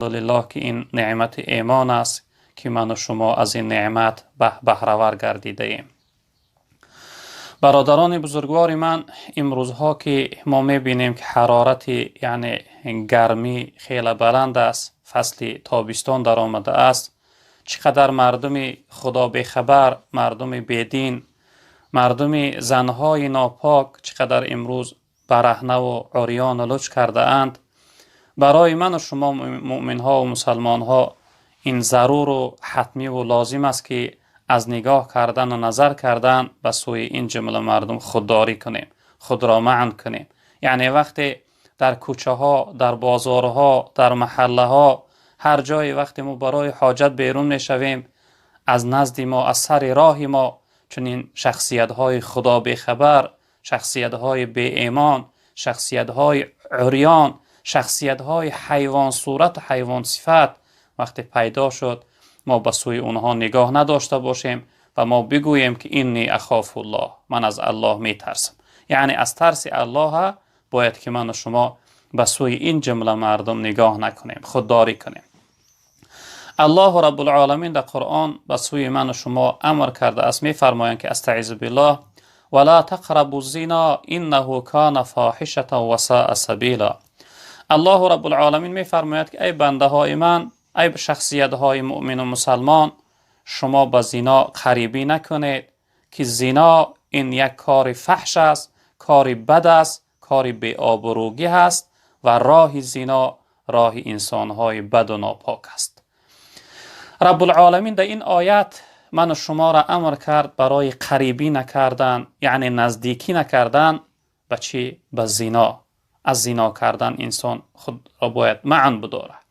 Алҳамдулиллоҳ, ки ин неъмати имон аст, ки ману шумо аз ин неъмат баҳравар гардидаем. Бародарони бузургвори ман, имрӯзҳо ки мо мебинем, ки ҳарорати, яъне гармӣ хеле баланд аст, фасли тобистон даромада аст, чӣ қадар мардуми худо бехабар, мардуми бедин, мардуми занҳои нопок чӣ қадар имрӯз бараҳнаву урёну луч кардаанд. Барои ману шумо муъминҳо ва мусалмонҳо ин заруру ҳатмиву лозим аст, ки аз нигоҳ кардан ва назар кардан ба сӯи ин ҷумла мардум худдорӣ кунем, худро манъ кунем. Яъне вақте дар кӯчаҳо, дар бозорҳо, дар маҳаллаҳо, ҳар ҷое вақте мо барои ҳоҷат берун мешавем, аз назди мо, аз сари роҳи мо чунин шахсиятҳои худо бехабар, шахсиятҳои беимон, шахсиятҳои урён, шахсиятҳои ҳайвонсурат ва ҳайвонсифат вақте пайдо шуд, мо ба сӯи онҳо нигоҳ надошта бошем ва мо бигӯем, ки инни ахофуллоҳ, ман аз Аллоҳ метарсам. Яъне аз тарси Аллоҳ бояд ки ману шумо ба сӯи ин ҷумла мардум нигоҳ накунем, худдорӣ кунем. Аллоҳу Раббулъоламин дар Қуръон ба сӯи ману шумо амр кардааст, мефармоянд, ки астаизу биллоҳ: вала тақрабу зино иннаҳу кана фоҳишатан ва саа сабила. Аллоҳу Раббулъоламин мефармояд, ки эй бандаҳои ман, эй шахсиятҳои муъмину мусалмон, шумо ба зино қарибӣ накунед, ки зино ин як кори фаҳш аст, кори бад аст, кори беобрӯгӣ аст ва роҳи зино роҳи инсонҳои баду нопок аст. Раббулъоламин дар ин оят ману шуморо амр кард барои қарибӣ накардан, яъне наздикӣ накардан ба чӣ? Ба зино. Аз зино кардан инсон худро бояд манъ бидорад.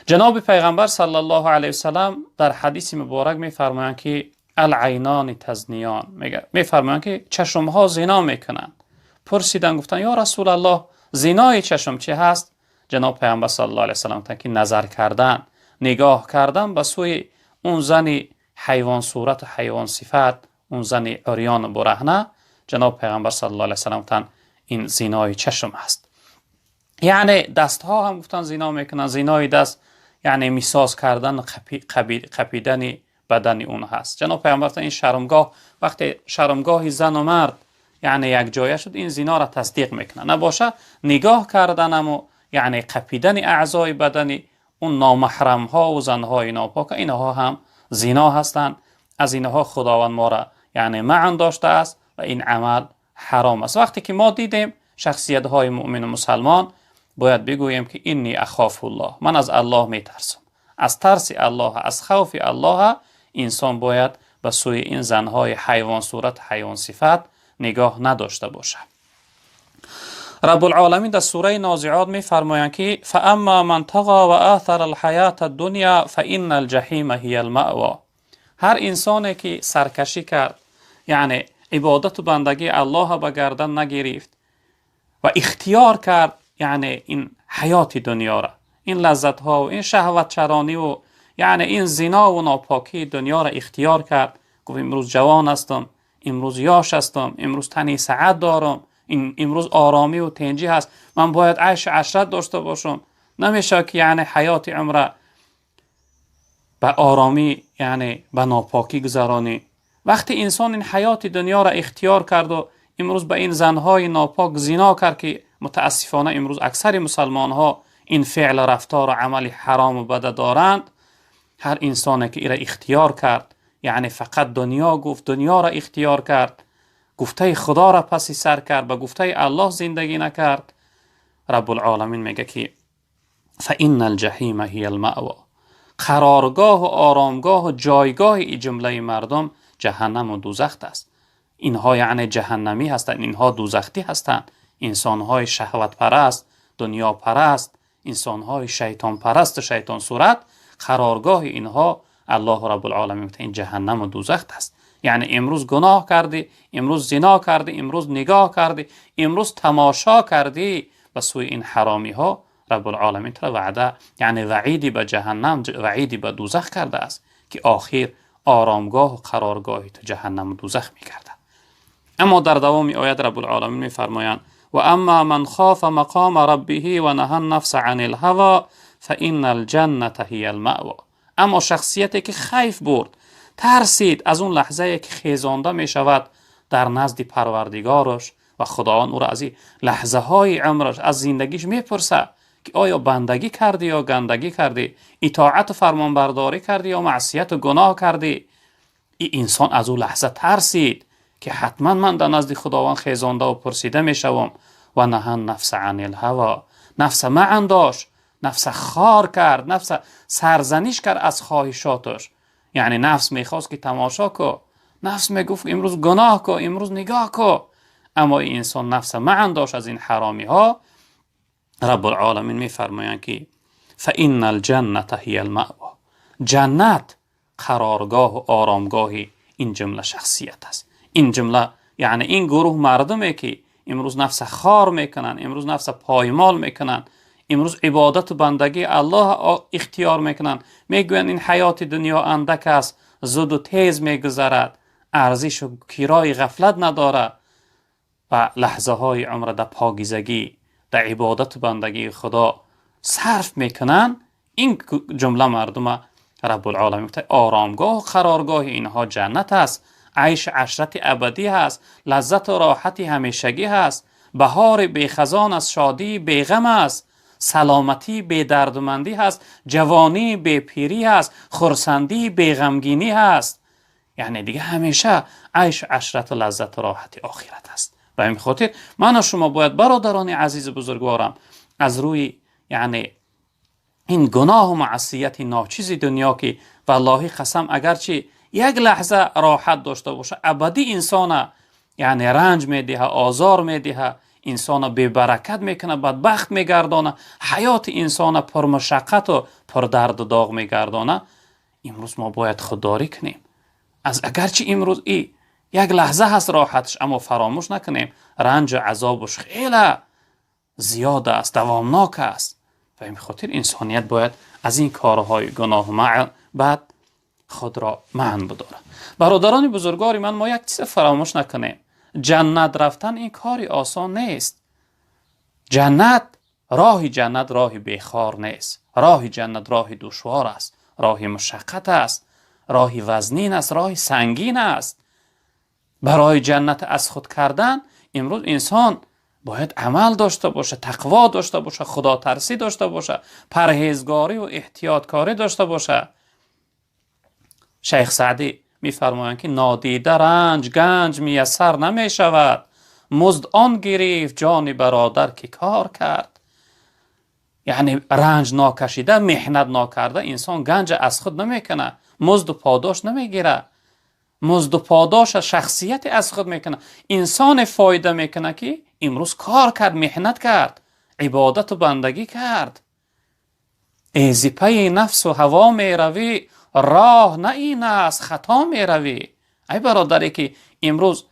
Ҷаноби Пайғамбар саллаллоҳу алайҳи васаллам дар ҳадиси муборак мефармоянд, ки алайнони тазниён, мефармоянд, ки чашмҳо зино мекунанд. Пурсиданд, гуфтанд: ё Расулаллоҳ, зинои чашм чӣ ҳаст? Ҷаноб Пайғамбар саллаллоҳу алайҳи васаллам гуфтанд, ки назар кардан, нигоҳ кардан ба сӯи он зани ҳайвонсурат ва ҳайвонсифат, он зани урёну бураҳна. Ҷаноб Пайғамбар саллаллоҳу алайҳи васаллам гуфтанд, ин зинои чашм аст. Яъне дастҳо ҳам, гуфтанд, зино мекунанд. Зинои даст яъне мисоз кардан, қапидани бадани он ҳаст. Ҷаноб Пайғамбар гуфтанд, ин шармгоҳ, вақте шармгоҳи зану мард яъне якҷоя шуд, ин зиноро тасдиқ мекунад. Набошад, нигоҳ карданаму яъне қапидани аъзои бадани он номаҳрамҳо ва занҳои нопок, инҳо ҳам зино ҳастанд. Аз инҳо Худованд моро яъне манъ доштааст ва ин амал ҳаром аст. Вақте ки мо дидем шахсиятҳои муъмину мусалмон, бояд бигӯем, ки инни ахофуллоҳ, ман аз Аллоҳ метарсам. Аз тарси Аллоҳ, аз хавфи Аллоҳ инсон бояд ба сӯи ин занҳои ҳайвонсурат, ҳайвонсифат нигоҳ надошта бошад. Раббулъоламин дар сураи Нозиот мефармоянд, ки фаамма ман тағо ва аthара алҳаята аддуня фаинна алҷаҳима ҳия алмаъво. Ҳар инсоне ки саркашӣ кард, яъне ибодату бандагии Аллоҳа ба гардан нагирифт ва ихтиёр кард, яъне ин ҳаёти дунёра, ин лаззатҳо, ин шаҳватчарониву яъне ин зинову нопокии дунёра ихтиёр кард, гуфт: имрӯз ҷавон ҳастам, имрӯз ёш ҳастам, имрӯз тани саат дорам, имрӯз оромиву тинҷӣ ҳаст, ман бояд айшу ашрат дошта бошам, намешавад, ки яъне ҳаёти умра ба оромӣ, яъне ба нопокӣ гузаронӣ. Вақте инсон ин ҳаёти дунёро ихтиёр карду имрӯз ба ин занҳои нопок зино кард, ки мутаассифона имрӯз аксари мусалмонҳо ин феълу рафтору амали ҳарому бада доранд, ҳар инсоне ки ира ихтиёр кард, яъне фақат дунё гуфт, дунёро ихтиёр кард, гуфтаи Худоро паси сар кард, ба гуфтаи Аллоҳ зиндагӣ накард, Раббулъоламин мега, ки фаинна алҷаҳима ҳия алмаъво, қароргоҳу оромгоҳу ҷойгоҳи ин ҷумлаи мардум ҷаҳаннаму дузахт аст. Инҳо яъне ҷаҳаннамӣ ҳастанд, инҳо дузахтӣ ҳастанд. Инсонҳои шаҳватпараст, дунёпараст, инсонҳои шайтонпарасту шайтонсурат, қароргоҳи инҳо, Аллоҳу Раббулъоламин гуфта, ин ҷаҳаннаму дузахт аст. Яъне имрӯз гуноҳ кардӣ, имрӯз зино кардӣ, имрӯз нигоҳ кардӣ, имрӯз тамошо кардӣ ба сӯи ин ҳаромиҳо, Раббулъоламин туро ваъда, яъне ваъиди ба ҷаҳаннам, ваъиди ба дузах кардааст, ки охир оромгоҳу қароргоҳи ту ҷаҳаннаму дузах мегардад. Аммо дар давоми оят Раббулъоламин мефармоянд: ва амма ман хофа мақома раббиҳи ва наҳа нафса ани лҳаво. فإن الجنة هي المأوى. اما شخصیتی که خیف برد، ترسید از اون لحظه که خیزانده می شود در نزد پروردگارش و خداوند او را از این لحظه های عمرش، از زندگیش میپرسه که آیا بندگی کردی یا گندگی کردی، اطاعت و فرمانبرداری کردی یا معصیت و گناه کردی. این انسان از اون لحظه ترسید که حتما من در نزد خداوند خیزانده و پرسیده میشوم. و نهى النفس عن الهوى، نفس معن داشت، نفس خار کرد، نفس سرزنش کرد از خواهشاتش. یعنی نفس میخواست که تماشا کو، نفس میگفت امروز گناه کو، امروز نگاه کو، اما این انسان نفس معن داشت از این حرامی ها. رب العالمین میفرمایند که فإن الجنة هي المأوى، جنت قرارگاه و آرامگاه این جمله شخصیت است. این جمله یعنی این گروه مردمه که امروز نفس خار میکنن، امروز نفس پایمال میکنن، امروز عبادت و بندگی الله اختیار میکنن، میگویند این حیات دنیا اندک است، زود و تیز میگذرد، ارزش و کرای غفلت نداره و لحظه های عمر در پاکیزگی، در عبادت و بندگی خدا صرف میکنن. این جمله مردم رب العالمین گفته آرامگاه و قرارگاه اینها جنت است، عیش عشرت ابدی هست، لذت و راحت همیشگی هست، بهار بیخزان است، شادی بیغم است، سلامتی بی دردمندی هست، جوانی بی پیری هست، خرسندی بی غمگینی هست. یعنی دیگه همیشه عیش عشرت و لذت و راحت آخرت است. به این خاطر من و شما باید برادران عزیز بزرگوارم از روی یعنی این گناه و معصیت ناچیز دنیا که والله قسم اگرچه یک لحظه راحت داشته باشه ابدی انسان یعنی رنج میده، آزار میده، انسان بی برکت میکنه، بدبخت میگردانه، حیات انسان پرمشقت و پردرد و داغ میگردانه. امروز ما باید خودداری کنیم از اگرچه امروز ای یک لحظه هست راحتش، اما فراموش نکنیم رنج و عذابش خیلی زیاد است، دوامناک است. و این خاطر انسانیت باید از این کارهای گناه بعد خود را منع بداره. برادران بزرگوار من، ما یک چیز فراموش نکنیم، جنت رفتن این کاری آسان نیست. جنت، راه جنت راه بیخار نیست، راه جنت راه دشوار است، راه مشقت است، راه وزنین است، راه سنگین است. برای جنت از خود کردن امروز انسان باید عمل داشته باشه، تقوا داشته باشه، خدا ترسی داشته باشه، پرهیزگاری و احتیاطکاری داشته باشه. شیخ سعدی میفرمایند که نادیده رنج گنج میسر نمی شود، مزد آن گرفت جان برادر که کار کرد. یعنی رنج ناکشیده، محنت ناکرده انسان گنج از خود نمیکنه، مزد و پاداش نمیگیره، مزد و پاداش شخصیت از خود میکنه. انسان فایده میکنه که امروز کار کرد، محنت کرد، عبادت و بندگی کرد. ای پی نفس و هوا میروی، راه نه این است خطا میروی. ای برادری که امروز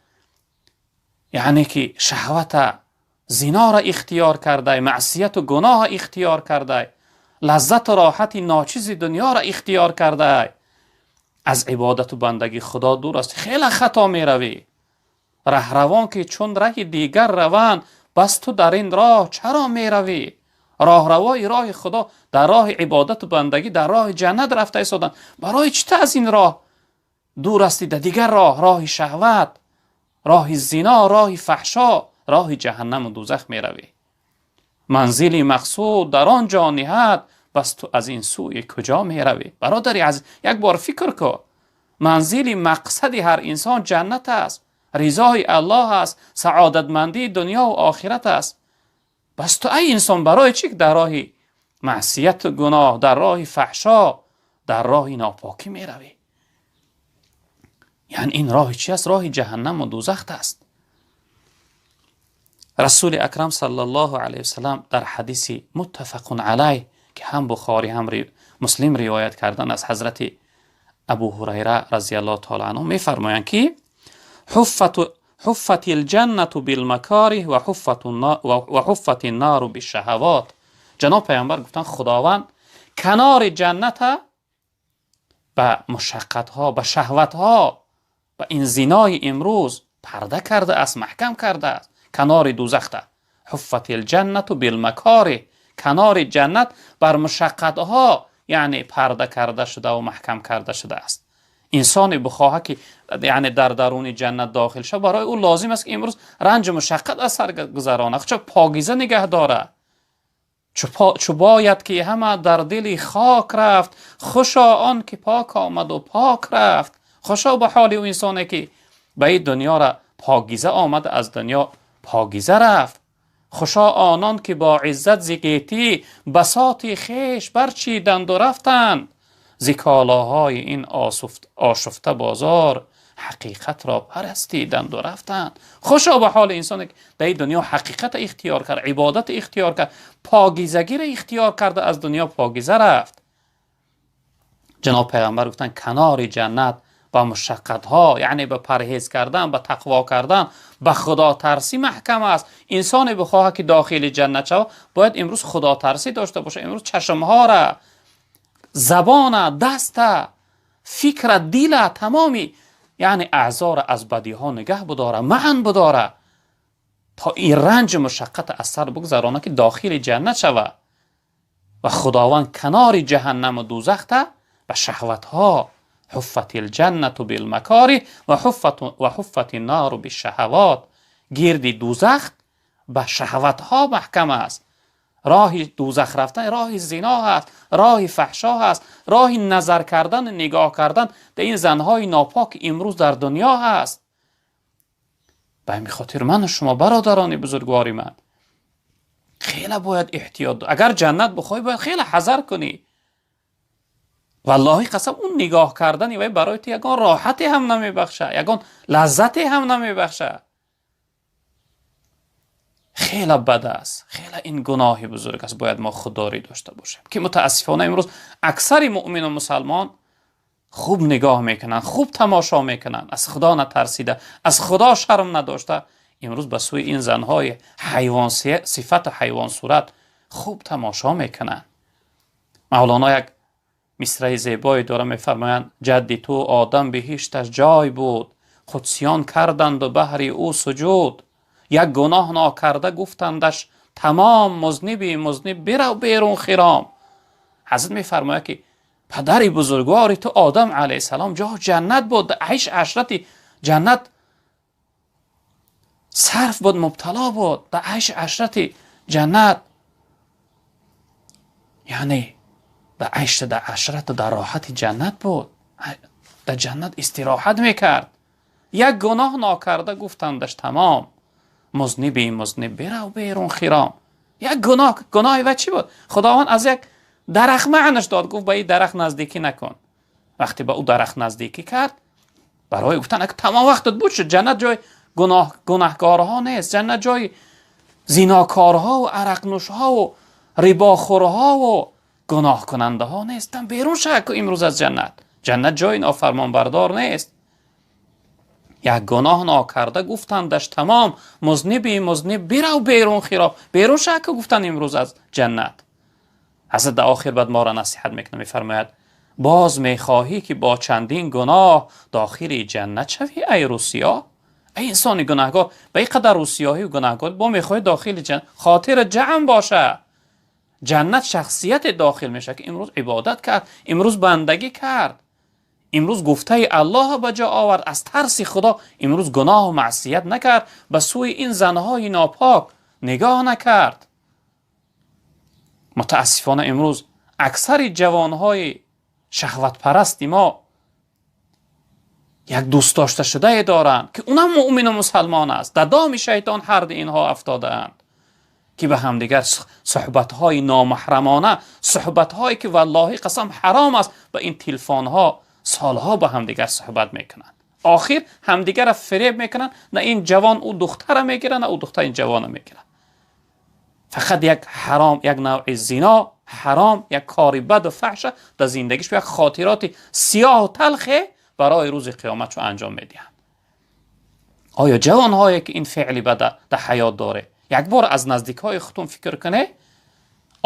یعنی که شهوت زنا را اختیار کرده، معصیت و گناه اختیار کرده، لذت و راحت ناچیز دنیا را اختیار کرده، از عبادت و بندگی خدا دور است، خیلی خطا میروی. رهروان که چون ره دیگر روند، بس تو در این راه چرا میروی؟ راهروای راه خدا در راه عبادت و بندگی، در راه جنت رفته ایستادن، برای چی تو از این راه دور هستی؟ در دیگر راه، راه شهوت، راه زنا، راه فحشا، راه جهنم و دوزخ میروی. منزل مقصود در آن جا نهد، بس تو از این سوی کجا میروی؟ برادری از یک بار فکر کن، منزل مقصد هر انسان جنت است، رضای الله است، سعادتمندی دنیا و آخرت است. بس تو ای انسان برای چی در راه معصیت و گناه، در راه فحشا، در راه ناپاکی میروی؟ یعنی این راه چی است؟ راه جهنم و دوزخ است. رسول اکرم صلی الله علیه وسلم در حدیث متفق علیه که هم بخاری هم مسلم روایت کردن از حضرت ابو هریره رضی الله تعالی عنه میفرمایند که حفت الجنة بالمکاره و حفت النار بالشهوات. جناب پیامبر گفتن خداوند کنار جنت به مشقت ها، به شهوت ها، به این زینای امروز پرده کرده است، محکم کرده است. کنار دوزخ حفت الجنة بالمکاره، Канори ҷаннат бар мушаққатҳо, яъне парда карда шуда ва маҳкам карда шудааст. Инсоне бихоҳад ки, яъне, дар даруни ҷаннат дохил шавад, барои ӯ лозим аст ки имрӯз ранҷу мушаққат аз сар гузаронад, худро покиза нигаҳ дорад. Чу бояд ки ҳама дар дили хок рафт, хушо он ки пок омад ва пок рафт. Хушо ба ҳоли ӯ инсоне ки ба ин дунёра покиза омада, аз дунё покиза рафт. Хушо онон ки бо иззат зи гетӣ басоти хеш барчиданд ва рафтанд, зи колоҳои ин ошуфта бозор ҳақиқатро парастиданд ва рафтанд. Хушо ба ҳоли инсоне ки дар ин дунё ҳақиқат ихтиёр кард, ибодат ихтиёр кард, покизагиро ихтиёр карда, аз дунё покиза рафт. Ҷаноб пайғамбар гуфтанд, канори ҷаннат ба мушаққатҳо, яъне ба парҳез кардан, ба тақво кардан, ба худотарсӣ маҳкам аст. Инсоне бихоҳад ки дохили ҷаннат шавад, бояд имрӯз худотарсӣ дошта бошад. Имрӯз чашмҳора, забона, даста, фикра, дила, тамоми, яъне, аъзора аз бадиҳо нигаҳ бидора, маън бидора, то ин ранҷу мушаққат аз сар бигзаронад ки дохили ҷаннат шавад. Ва худованд канори ҷаҳаннаму дузахта ба шаҳватҳо, حفت الجنة بالمکاره و حفت النار بالشهوات، گирди дузах ба шаҳватҳо маҳкам аст. Роҳи дузах рафтан роҳи зино ҳаст, роҳи фаҳшо ҳаст, роҳи назар кардан, нигоҳ кардан дар ин занҳои нопок имрӯз дар дунё ҳаст. Ба ҳамин хотир ману шумо, бародарони бузургвори ман, хеле бояд эҳтиёт. Агар ҷаннат бихоҳӣ, бояд хеле ҳазар кунӣ. Валлоҳи қасам, он нигоҳ кардани вай барои ту ягон роҳате ҳам намебахшад, ягон лаззате ҳам намебахшад. Хеле бад аст, хеле ин гуноҳи бузург аст. Бояд мо худдорӣ дошта бошем, ки мутаассифона имрӯз аксари муъмину мусалмон хуб нигоҳ мекунанд, хуб тамошо мекунанд, аз худо натарсида, аз худо шарм надошта, имрӯз ба сӯи ин занҳои ҳайвон сифату ҳайвонсурат хуб тамошо мекунанд. Мавлоно як мисраи зебое дора, мефармоянд: ҷадди ту Одам биҳишташ ҷой буд, қудсиён карданду баҳри ӯ суҷуд. Як гуноҳ нокарда гуфтандаш тамом, музниби музниб, бирав берун хиром. Ҳазрат мефармояд ки падари бузургвори ту Одам алайҳиссалом ҷо ҷаннат буд, айш ашрати ҷаннат сарф буд, мубтало буд дар айш ашрати ҷаннат, яъне дар айш, дар ашрату дар роҳати ҷаннат буд, дар ҷаннат истироҳат мекард. Як гуноҳ нокарда гуфтандаш тамом, музниби музниб, бирав берун хиром. Як гуноҳ, гуноҳи ва чӣ буд? Худованд аз як дарахт маънаш дод, гуфт: ба ин дарахт наздикӣ накун. Вақте ба ӯ дарахт наздикӣ кард, барои гуфтан: тамом вақтат буд шуд, ҷаннат ҷои гунаҳкорҳо нест, ҷаннат ҷои зинокорҳо ва арақнӯшҳо ва рибохӯрҳо ва гуноҳкунандаҳо нестан, берун шав имрӯз аз ҷаннат, ҷаннат ҷои нофармонбардор нест. Як гуноҳ нокарда гуфтандаш тамом, музниби музниб, бирав берун хиром, берун шав ки гуфтанд имрӯз аз ҷаннат. Ҳазрат дар охир баъд моро насиҳат мекунад, мефармояд: боз мехоҳӣ ки бо чандин гуноҳ дохили ҷаннат шавӣ, ай рӯсиёҳ? Ай инсони гунаҳгор, ба ин қадар рӯсиёҳию гунаҳгор бо мехоҳӣ дохили ҷаннат? Хотира ҷамъ боша, ҷаннат шахсияте дохил мешавад ки имрӯз ибодат кард, имрӯз бандагӣ кард, имрӯз гуфтаи Аллоҳ ба ҷо овард, аз тарси Худо имрӯз гуноҳу маъсият накард, ба сӯи ин занҳои нопок нигоҳ накард. Мутаассифона имрӯз аксари ҷавонҳои шаҳватпарасти мо як дӯстдошташудае доранд ки унам муъмину мусалмон аст. Дар доми шайтон ҳарди инҳо афтодаанд ки ба ҳамдигар суҳбатҳои номаҳрамона, суҳбатҳое ки валлоҳи қасам ҳаром аст, ба ин телефонҳо солҳо ба ҳамдигар суҳбат мекунанд. Охир ҳамдигарро фиреб мекунанд. На ин ҷавон ӯ духтара мегирад, на ӯ духтар ин ҷавона мегирад. Фақат як ҳаром, як навъи зино, ҳаром, як кори баду фаҳша дар зиндагиш, як хотироти сиёҳу талхе барои рӯзи қиёмат чо анҷом медиҳанд. Оё ҷавонҳое ки ин феъли бада дар ҳаёт доре, як бор аз наздикҳои худтон фикр кунед?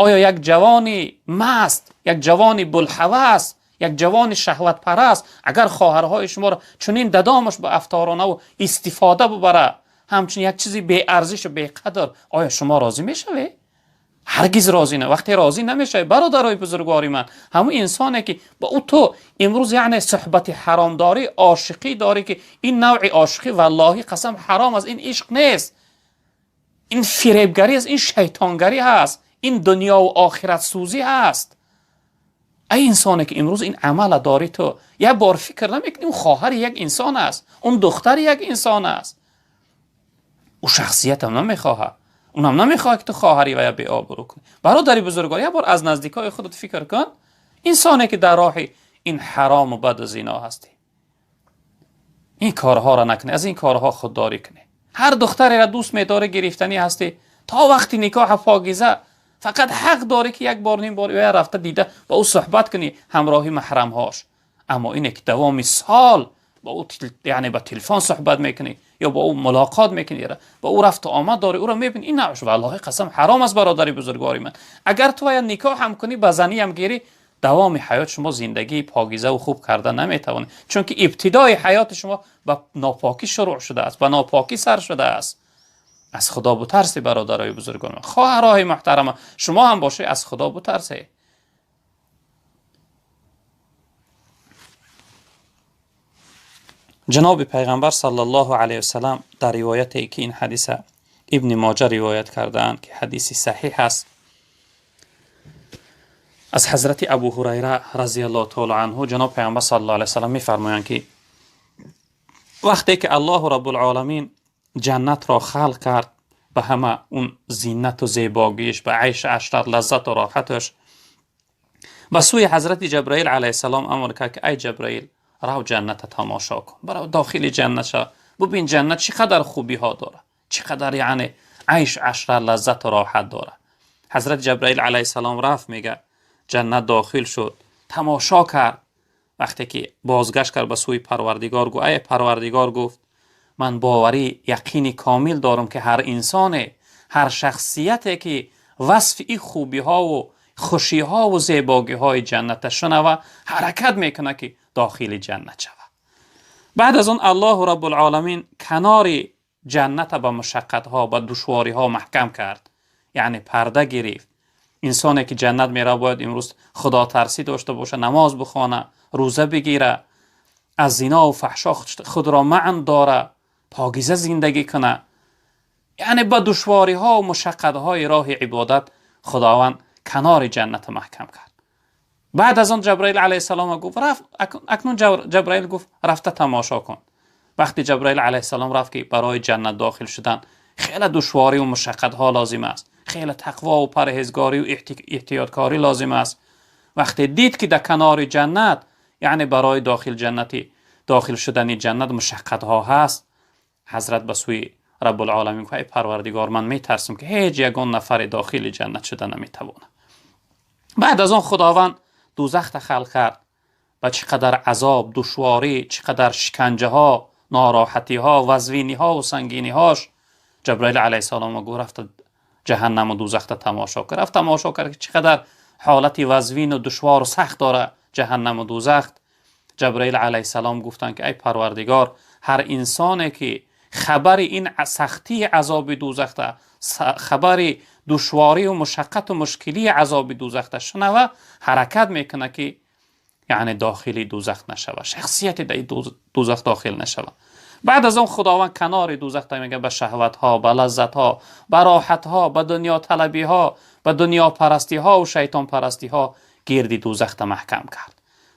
Оё як ҷавони маст, як ҷавони булҳавас, як ҷавони шаҳватпараст, агар хоҳарҳои шуморо чунин дадомаш ба афторонаву истифода бубара, ҳамчун як чизи беарзишу беқадр, оё шумо розӣ мешавед? Ҳаргиз розӣ не. Вақте розӣ намешавӣ, бародарои бузургвори ман, ҳамон инсоне ки ба ӯ ту имрӯз яъне суҳбати ҳаром дорӣ, ошиқӣ дорӣ, ки ин навъи ошиқӣ валлоҳи қасам ҳаром аст, ин ишқ нест, ин фиребгарӣ аст, ин шайтонгарӣ ҳаст, ин дунё ва охират сӯзӣ ҳаст. Эй инсоне ки имрӯз ин амала дорӣ, ту як бор фикр намекунӣ, он хоҳари як инсон аст, он духтари як инсон аст, ӯ шахсиятам намехоҳад, унам намехоҳад ки ту хоҳарӣ ва ё беобрӯ кунӣ. Бародари бузургвор, як бор аз наздикои худат фикр кун, инсоне ки дар роҳи ин ҳарому баду зино ҳастӣ, ин корҳоро накунӣ, аз ин корҳо худдорӣ кунӣ. Ҳар духтареро дӯст медорӣ, гирифтанӣ ҳастӣ, то вақти никоҳ покиза фақат ҳақ дорӣ ки як бор, ним бор ё рафта дида ба ӯ суҳбат кунӣ ҳамроҳи маҳрамҳош. Аммо ине ки давоми сол ба ӯ яъне ба телефон суҳбат мекунӣ ё ба ӯ мулоқот мекунӣ, ба ӯ рафту омад дорӣ, ӯро мебинӣ, ин навъш валлоҳи қасам ҳаром аст, бародари бузургвори ман. Агар ту я никоҳ ҳам кунӣ, ба занӣ ҳам гирӣ, давоми ҳаёт шумо зиндагии покиза ва хуб карда наметавонед, чунки ибтидои ҳаёти шумо ба нопокӣ шурӯъ шудааст, ба нопокӣ сар шудааст. Аз Худо бутарсед, бародарои бузургвор, хоҳарои муҳтарама, шумо ҳам бошед, аз Худо бутарсед. Ҷаноби Пайғамбар саллаллоҳу алайҳи васаллам дар ривояте ки ин ҳадиса Ибни Моҷа ривоят кардаанд, ки ҳадиси саҳиҳ аст, аз ҳазрати Абу Ҳурайра разияллоҳу таоло анҳу ҷаноб Пайғамбар саллаллоҳу алайҳи васаллам мефармоянд, ки вақте ки Аллоҳу Раббулъоламин ҷаннатро халқ кард, ба ҳама он зинату зебогиш, ба айшу ашрат, лаззату роҳаташ, ба сӯи ҳазрати Ҷабраил алайҳиссалом амр кард, ки ай Ҷабраил, рав ҷанната тамошо кун, барав дохили ҷаннат шав, бубин ҷаннат чӣ қадар хубиҳо дорад, чӣ қадар яъне айшу ашрат, лаззату роҳат дорад. Ҳазрати Ҷабраил алайҳиссалом рафт, мега ҷаннат дохил шуд, тамошо кард. Вақте ки бозгашт кард ба сӯи Парвардигор, гуфт: ай Парвардигор, гуфт, ман боварӣ яқини комил дорам, ки ҳар инсоне, ҳар шахсияте ки васфи ин хубиҳову хушиҳову зебогиҳои ҷанната шунава, ҳаракат мекунад ки дохили ҷаннат шавад. Баъд аз он Аллоҳу Раббулъоламин канори ҷанната ба мушаққатҳо, ба душвориҳо маҳкам кард, яъне парда гирифт. Инсоне ки ҷаннат меравад, бояд имрӯз худотарсӣ дошта бошад, намоз бихонад, рӯза бигирад, аз зино ва фаҳшо худро манъ дорад, покиза зиндагӣ кунад. Яъне ба душвориҳо ва мушаққатҳои роҳи ибодат Худованд канори ҷанната маҳкам кард. Баъд аз он Ҷабраил алайҳиссалом гуфт: рафт, акнун Ҷабраил гуфт: рафта тамошо кун. Вақте Ҷабраил алайҳиссалом рафт, ки барои ҷаннат дохил шудан хеле душворӣ ва мушаққатҳо лозим аст, хеле тақво ва парҳезгорӣ ва эҳтиёткорӣ лозим аст. Вақте дид ки дар канори ҷаннат, яъне барои дохил шудани ҷаннат мушаққатҳо ҳаст, ҳазрат ба сӯи Раббулъоламин гуфт: эй Парвардигор, ман метарсам ки ҳеҷ ягон нафаре дохили ҷаннат шуда наметавонад. Баъд аз он Худованд дӯзахта халқ кард, ба чӣ қадар азоб, душворӣ, чӣ қадар шиканҷаҳо, нороҳатиҳо, вазвиниҳо ва сангиниҳош. Ҷабраил алайҳиссалом гуфт: рафта ҷаҳаннаму дӯзахта тамошо кард. Рафт тамошо кард, ки чӣ қадар ҳолати вазвину душвору сахт дорад ҷаҳаннаму дӯзахт. Ҷабраил алайҳиссалом гуфтанд, ки эй Парвардигор, ҳар инсоне ки хабари ин сахтии азоби дӯзахта, хабари душворию мушаққату мушкилии азоби дӯзахта шунава, ҳаракат мекунад ки яъне дохили дӯзах нашава, шахсияте дар дӯзах дохил нашава. Баъд аз он Худованд канори дӯзахта мегӯяд ба шаҳватҳо, ба лаззатҳо, ба роҳатҳо, ба дунёталабиҳо, ба дунёпарастиҳо ва шайтонпарастиҳо гирди дӯзахта маҳкам кард.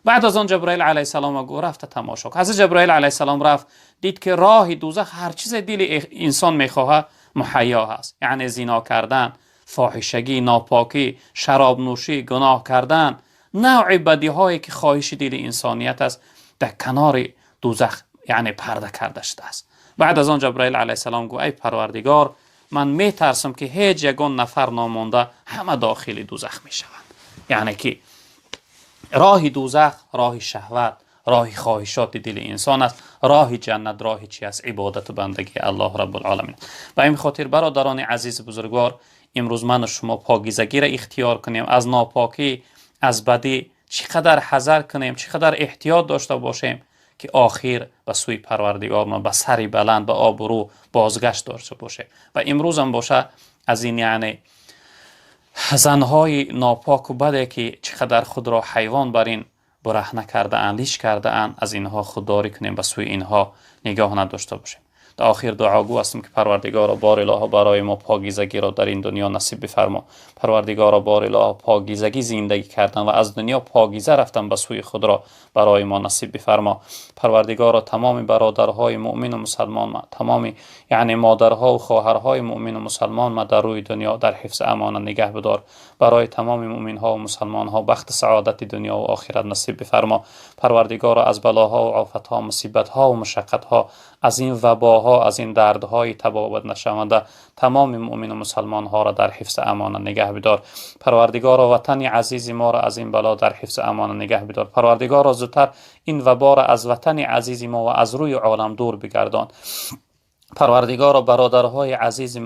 Баъд аз он Ҷабраил алайҳиссалом гуфт: рафта тамошо кун. Ҳазрат Ҷабраил алайҳиссалом рафт, дид ки роҳи дӯзах ҳар чизе дили инсон мехоҳад муҳайё ҳаст, яъне зино кардан, фоҳишагӣ, нопокӣ, шаробнӯшӣ, гуноҳ кардан, навъи бадиҳое ки хоҳиши дили инсоният аст, дар канори дӯзах яъне парда карда шудааст. Баъд аз он Ҷабраил алайҳиссалом гуфт: эй Парвардигор, ман метарсам ки ҳеҷ ягон нафар номонда ҳама дохили дӯзах мешаванд. Яъне ки роҳи дӯзах роҳи шаҳват, роҳи хоҳишоти дили инсон аст, роҳи ҷаннат роҳи чи аст? Ибодату бандагии Аллоҳ Раббулъоламин. Ба ин хотир бародарони азизи бузургвор, имрӯз ману шумо покизагиро ихтиёр кунем, аз нопокӣ, аз бадӣ чӣ қадар ҳазар кунем, чӣ қадар эҳтиёт дошта бошем, ки охир ба сӯи Парвардигор ба сари баланд, ба обрӯ бозгашт дошта бошем. Ва имрӯзам боша аз ин яъне Занҳои нопоку баде, ки чӣ қадар худро ҳайвон бар ин бараҳна кардаанд, лич кардаанд, аз инҳо худдорӣ кунем, ба сӯи инҳо нигоҳ надошта бошем. Дар охир дуогӯ ҳастем, ки Парвардигоро, бор илоҳо, барои мо покизагиро дар ин дунё насиб бифармо. Парвардигоро, бор илоҳо, покизагӣ зиндагӣ кардан ва аз дунё покиза рафтан ба сӯи худро барои мо насиб бифармо. Парвардигоро, тамоми бародарҳои муъмину мусалмон, тамоми яъне модарҳо ва хоҳарҳои муъмину мусалмон ма дар рӯи дунё дар ҳифзи амона нигаҳ бидор. Барои тамоми муъминҳо ва мусалмонҳо бахти саодати дунё ва охират насиб бифармо. Парвардигоро, аз балоҳо ва офатҳо, мусибатҳо ва мушаққатҳо, аз ин вабоҳо, аз ин дардҳои табобат нашаванда тамоми муъмину мусалмонҳоро дар ҳифзи амона нигаҳ бидор. Парвардигоро, ватани азизи моро аз ин бало дар ҳифзи амона нигаҳ бидор. Парвардигоро, зудтар ин ваборо аз ватани азизи мо ва аз рӯи олам дур бигардон. Парвардигоро, бародарҳои азизи,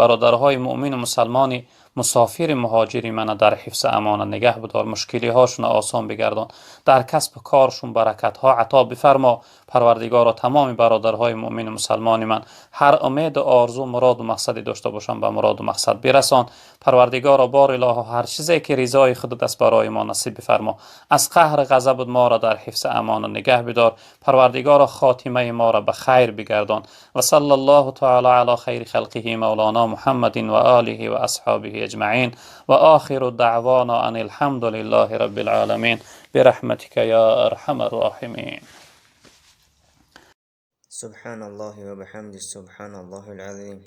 бародарҳои муъмину мусалмони мусофири муҳоҷири мана дар ҳифзи амона нигаҳ бидор, мушкилиҳошонро осон бигардон, дар касбу коршон баракатҳо ато бифармо. Парвардигоро, тамоми бародарҳои муъмину мусалмони ман ҳар умеду орзу, муроду мақсаде дошта бошанд, ба муроду мақсад бирасон. Парвардигоро, бор илоҳо, ҳар чизе ки ризои худат аст, барои мо насиб бифармо. Аз қаҳр ғазабут моро дар ҳифзи амона нигаҳ бидор. Парвардигоро, хотимаи моро ба хайр бигардон. Ва салла аллоҳу таала ала хайри халқиҳи мавлоно Муҳаммадин ва олиҳи ва асҳобиҳи أجمعين، وآخر دعوانا أن الحمد لله رب العالمين، برحمتك يا أرحم الراحمين. سبحان الله وبحمده، سبحان الله العظيم.